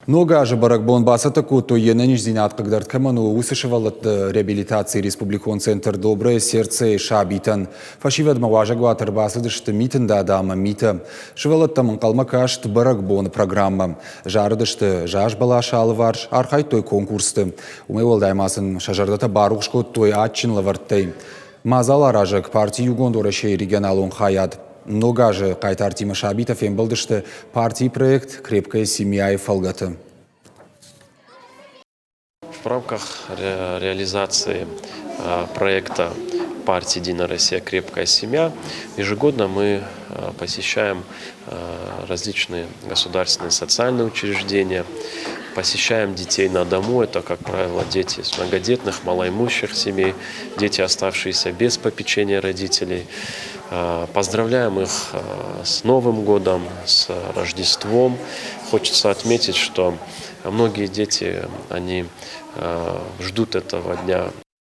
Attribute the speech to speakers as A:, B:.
A: Ног азы бӕрӕгбон бацӕттӕ кодтой, йе нӕниздзинад хъыгдард кӕмӕн у, уыцы сывӕллӕтты реабилитацийы республикон центр «Доброе сердце»-йы сабитӕн. Фӕсивӕдмӕ уазӕгуаты ӕрбацыдысты Митын Дада ӕмӕ Митӕ. Сывӕллӕттӕм ӕнхъӕлмӕ каст бӕрӕгбоны программӕ. Зарыдысты заз бӕласы алыварс, архайдтой конкурсты. Уымӕй уӕлдай ма сын сӕ зӕрдӕтӕ барухс кодтой адджын лӕвӕрттӕй. Мадзаларазӕг парти «Иугонд Уӕрӕсе»-йы регионалон хайад. Ног азы хъайтартимӕ сабитӕ фембӕлдысты партийы проект «Крепкая семья»-йы фӕлгӕты.
B: В рамках реализации проекта партии «Единая Россия. Крепкая семья» ежегодно мы посещаем различные государственные социальные учреждения, посещаем детей на дому. Это, как правило, дети из многодетных, малоимущих семей, дети, оставшиеся без попечения родителей. Поздравляем их с Новым годом, с Рождеством. Хочется отметить, что многие дети, они ждут этого дня.